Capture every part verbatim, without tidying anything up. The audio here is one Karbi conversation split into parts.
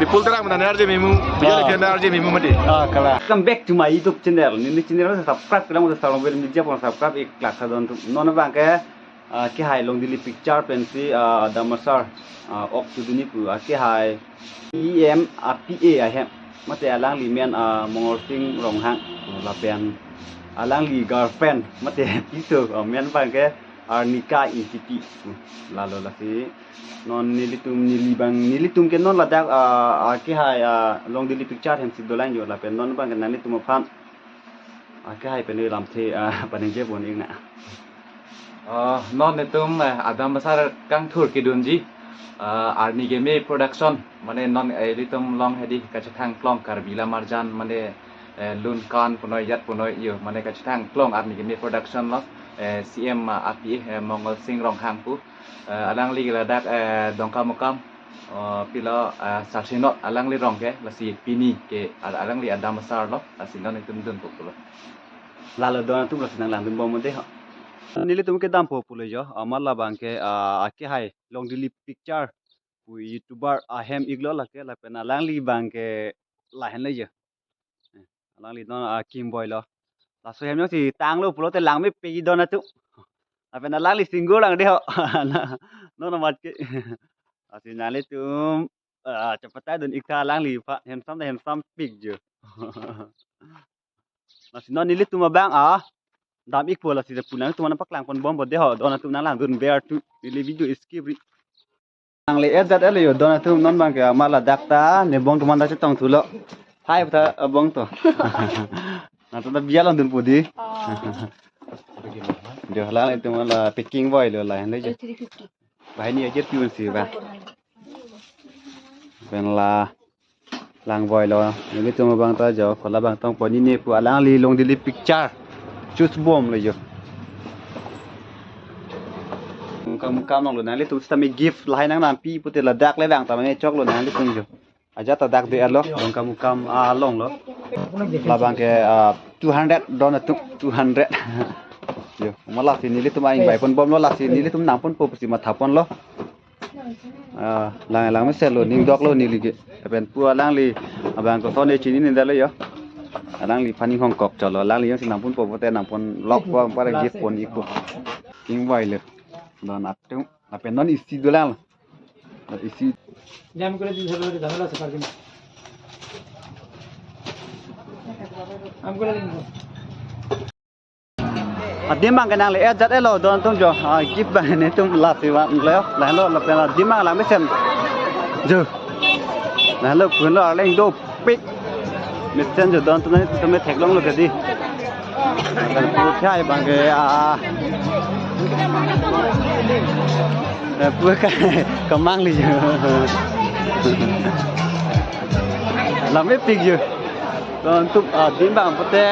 Bipul Terang mena R J Memu, bijak Ah. Lekian R J Memu mati. Ah, kalang. Welcome back to my YouTube channel. Neli channel subscribe, kalang udah salam bel media pon subscribe ik klak sadon tu. Non abang ke, ah, kehai Longdili Picture pensi, ah, Adam Asar, ah, ok tu duni pu, ah, kehai E M a P A ahem. Mate alangli men, ah, Mongol Sing Ronghang, lapen alangli girlfriend, mate piso, ah, men abang ke Arnika Ingtipi. Lalo lasi non nelitum neli abang nelitum ke non ladak, ah, ah, kehai, ah, Longdili Picture ahem si dolang jo lapen non abang ke nanglitum aphan, ah, kehai pen lamthe, ah, paningje pon ik na. Ah, non netum, eh, Adam Asar kangthur kedunji, ah, Arni Game Production, mane non, eh, ilitum long hedi kachethang klong Karbi Lamarjan, mane, eh, lun kan punoi yat punoi iyo, mane kachethang klong Arni Game Production lo, eh, C M, ah, a P A, eh, Mongol Sing Ronghang pu. Eh, alangli ladak, eh, Dongkamukam, oh, pilo, eh, Sarsinot alangli rong ke, lasi pini ke al-, alangli Adam Asar lo, lasi non itum dun pulo. Lalo don atum lasi nanglang dun bom de ho. Nelitum ke dampo pulo jo, amat labang ke, ah, akehai Longdili Picture pu YouTuber ahem iklo lake, lapen alangli abang ke lahenlo jo. Eh, alangli non, ah, Kim Boy lo. Laso ahem jongsi tanglo pulote langmepik don atum. Lapen alangli single lang de ho. Non amat ke. Lasi nanglitum, ah, chapatai dun ik tha alangli aphan handsome ta handsome pik jo. Lasi non nelitum abang, ah, dam ikpo lasi pu nangtum aphan paklang pon bom bo de ho. Don atum nanglang dun ber tu neli video skip ri. Nangle-et jat-et lo jo don atum non abang ke amat ladak ta nebong atum anta chetong thulo. Hai ta abong to. Nangtum ta biya long dun pu di. Oh. Jo alangtum la packing boy lo lahenlo jo. Three fifty. Banghini ajer piun si ba. Pen la lang boy lo. Nelitum abang ta jo, kola abang tong pon ne pu alangli Longdili Picture shoot bomlo jo. Kam kam longlo nanglitum sitame gift lahai nangnampi pute ladak le abang tame choklo nanglitum jo. Ajat ta dak de alo, Dongkamukam along lo. Labang ke, ah, two hundred don atum, two hundred. Jo, amat lasi nelitum aing bai pon bomlo lasi nelitum nang ponpo pusi matha ponlo. Ah, lang langmesen lo, ning doklo neli ke. Lapen pu alangli abang koson e chinine detlo jo. Alangliphan ning hongkok cholo, alangli jongsi nang ponpo pute nang pon lok po, para gift pon ikpo. King boy lo. Don atum, lapen non isi dolang. Isi. Jam kore din sabab jam la sakar din. Am kore din. Adim abang ke nangle-et jat-et lo don atum jo. Ah, gift abang netum lasi van lo, lahenlo lapen adim abang langmesen. Jo. Lahenlo pu lo arleng dopik. Mesen jo don atum netum me theklonglo ke di. Lapen pu chai abang ke, ah. Eh, pu ka, kamang li jo. Langmepik jo. Don atum, ah, adim abang pute.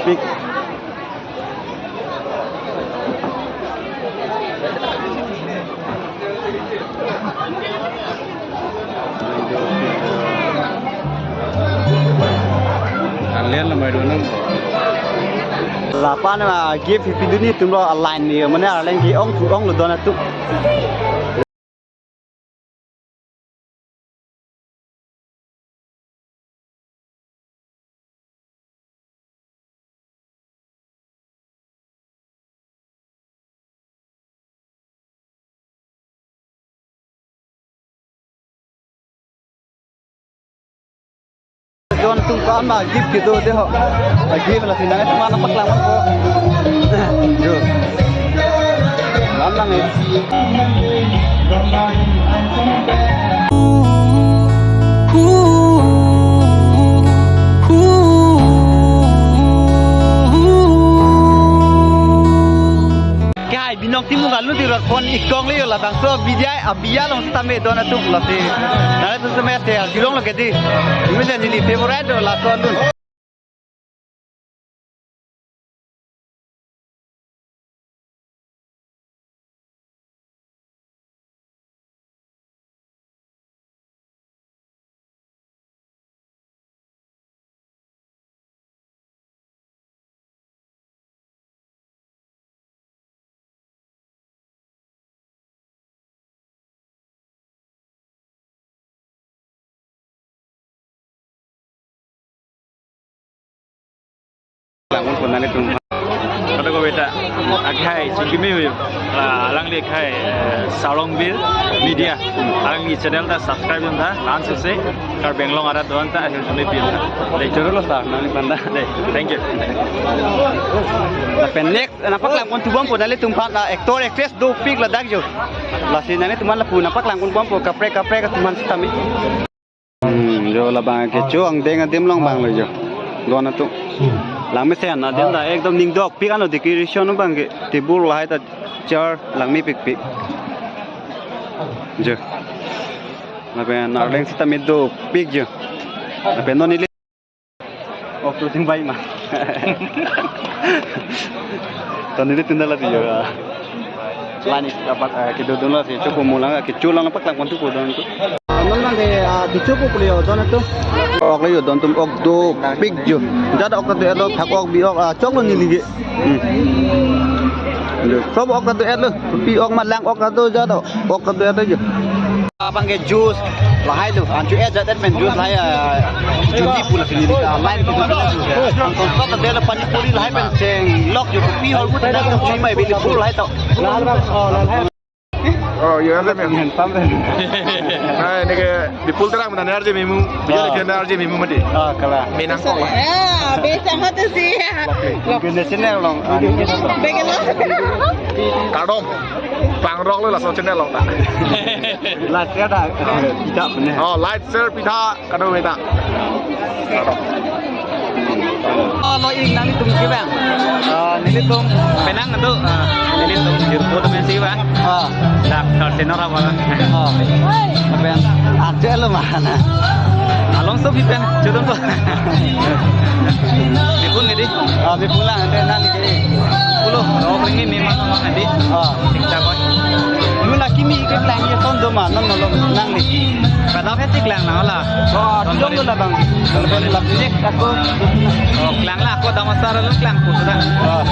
Pik. Kalian lemai dua enam. Lapen ma gift pidun netum lo a-line ni mane arleng ke-ong thu-onglo don atum. Don atum ko ama gift kedo de ho. A gift lasi nangtum aphan paklang ko. Jo. Lam nang e. Kehai Binong Timung alu di rot pon ik kong le jo labangso video, ah, video along sitame don atum lasi. Nanglitum sitame share jirong lo ke di. Imi neli favorite do lason dun. Nanglitum. Kado ko beta, akhai chingkimi hui. Ah, alangli akhai, eh, Sarlongbir Media. Alangli channel ta subscribe dun tha, lan suse, Karbi Anglong arat do-an ta, ahin sune pin tha. Dei. Choro lo sir, nangliphan ta. Dei, thank you. Lapen next, nangpaklang pon thu bompo nanglitum aphan, ah, actor, actress dopik ladak jo. Lasi nanglitum aphan lapu nangpaklang pon bompo kaprek kaprek atum aphan sitame. Hmm, jo labang kecho angdeng adim along abang lo jo. Don atum. Langmesen adim ta ekdom ning dopik ano decoration abang ke table lahai ta chair langmepikpik. Jo. Lapen arleng sitame dopik jo. Lapen non ili. Oh, shooting bai ma. Tadi itu nala dia. Lani dapat, eh, kedodon lasi, chopo mo lang, kecho lang paklang pon thu ko don tu. Aman lang de, ah, kecho ko puli yo don tu. Ok lo yo don atum, ok dopik jo. Jada ok tu elo, thak ok bi ok, ah, chok lo neli ke. Hmm. Jo, sob ok tu elo, pi ok ma lang ok tu jada, ok tu elo jo. Abang ke juice lahai lo, an chu et jat et pen juice lahai, ah, chuti pu lasi neli ta line pu tu. An kon sot ta de la pani puri lahai pen chenglok jo, pi hol bu ta na chu mai beli pu lahai to. Oh, you have them. Handsome then. Nah, ini ke di pool terang mana R J Mimu. Dia Ah. Lagi R J Mimu mati. Ah, kalah. Minang kok lah. Ya, bisa mati sih. Gini channel along. Ah, ini kita. Bagaimana? Kardom. Pangrok lo laso channel along ta. Like ya dah. Tidak benar. Oh, like, share, pitha. Kado beta. Oh, lo ing nanglitum ke bang. Ah, nelitum. Penang tu, ah, nelitum jirpo tu pensi bang. Ah. Dak, dak tenor apa? Ah. Apa yang ada lo mana? Along so kita, jodoh tu. Bipun ngedi. Ah, bipun lang, ada nang ngedi. Pulo, dok ringi memang ngedi. Ah. Tiktak koi. Lu laki mi ke klang ya son do ma, non nolong nangli. Pada apa sih klang na ola? Oh, dong lo labang. Kalau lap next aku. Oh, klang la, aku ada masalah lu klang ku sudah. Oh.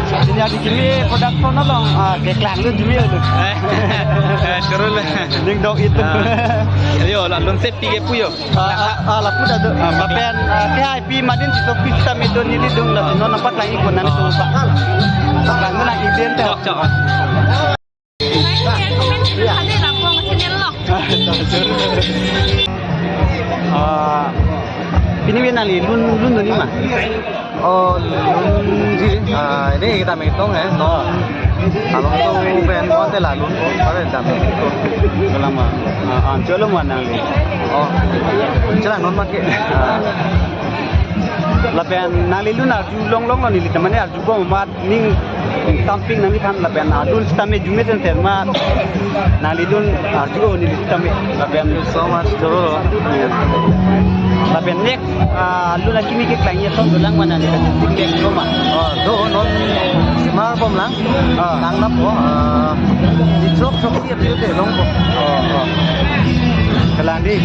Ini ada kini production along. Ah, ke klang lu demi lu. Eh, eh, turun lah. Ding dong itu. Ah. Yo, la lun safety ke pu yo. Ah, ah, ah, lapu ta do. Ah, lapen, ah, ke hai pi madin si so pi sitame do nelitum la sino nampak lagi ko nanglitum pa. Klang na iden te. Chok, chok. Ah, pini bina li lun lun ni ma. Oh, lun ji. Ah, ini kita menghitung ya. No. Kalau tu pen konte la lun, pada jam itu. Kalau ma, ah, ah, cholo ma nangli. Oh. Chelang non mat ke. Ah. Lapen nangli lun arju longlong lo neli tamane arju ko mat ning something nangliphan lapen alun sitame jume sen sen ma nangli lun arju o neli sitame lapen. Thank you so much, Choro. Lapen next, ah, lun akimi ke klang ya son dolang mana neli sitame lo ma. Oh, do non mar bom lang. Ah. Lang na po, ah, di chok chok si api te long po. Oh, oh. Kalang di.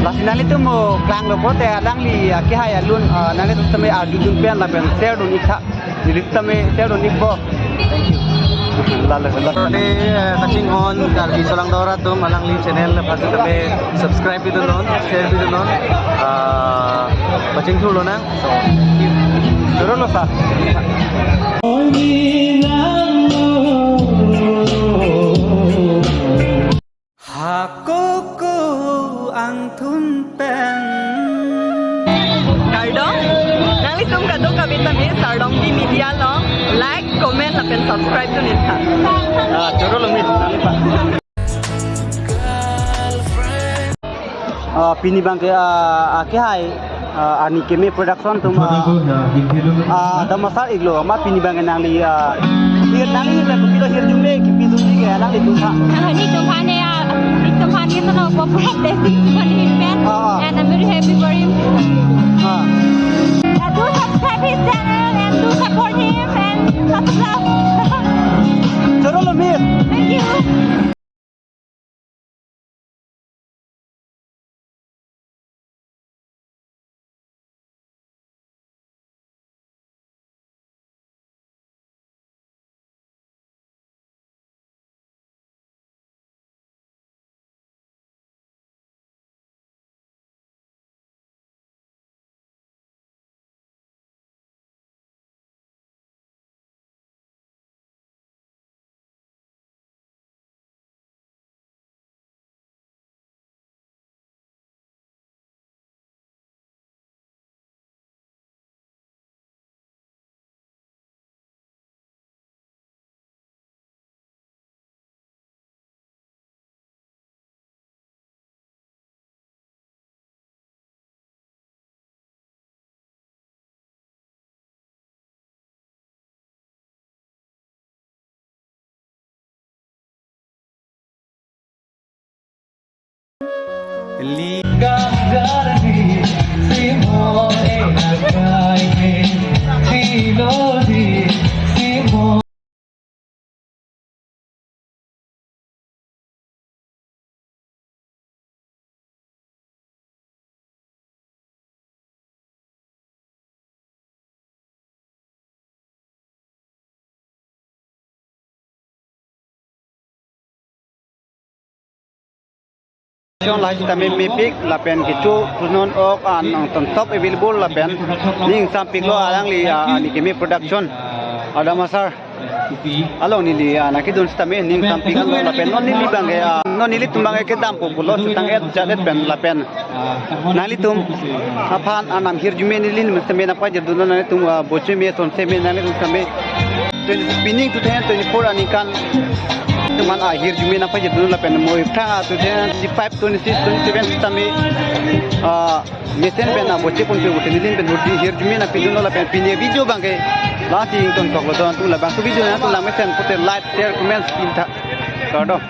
Lasi nanglitum mo klang lo po te alangli, ah, ke hai alun, ah, nanglitum tame arju dun pen lapen share dun ik tha. Neli tame share dun ik po. Thank you. Lalo, lalo. Ode, eh, kachinghon Karbi Solangdo arat atum alangli channel aphan tame subscribe pidun non, share pidun non. Ah, kachingthur lonang. So, thank you. Choro lo sir. Hakoko angthun pen. Kardom, nanglitum kadokave tame Sarlongbi Media along like, comment lapen subscribe dun ik tha. Ah, choro lo mi, nanglipa. Ah, pini abang ke, ah, ah, ke hai. Ah, ani keme production atum, ah, ah, damasar iklo, ma pini abang nangli, ah, hir nangli hir la kopi lo hir jumbe kipi jumbe ke nanglitum tha. Ah, nelitum aphan ne, ah, nelitum aphan ne sono po practice di tuhan hir pen. Ah, ah. And I'm very happy for him. Ah. Uh, do subscribe his channel and do support him and lots of love. Choro lo mi. Thank you. Chon lahai sitame mepik lapen kecho punon ok an nangtonsop available lapen ning sampiklo alangli, ah, ani keme production. Adam asar. Along neli, ah, nangkedun sitame ning sampik anlo lapen non neli bangke, ah, non nelitum bangke kedampo pulo setang et jat et pen lapen nanglitum aphan anam hirjume neli sitame nangpajir dun, nanglitum, ah, boche me sonse me nanglitum sitame twenty, pining two thousand twenty-four aningkan teman ahirjume nangpajir dun lapen mo iphrang a two thousand twenty-five, twenty-six, twenty-seven sitame, ah, mesen pen aboche pon pe bote neli pen hirjume nangpidun lapen pini video bangke lasi ingtonsoklo don tum labang ke video nangtum lang mesen pute like, share, comments pintha. Kardom.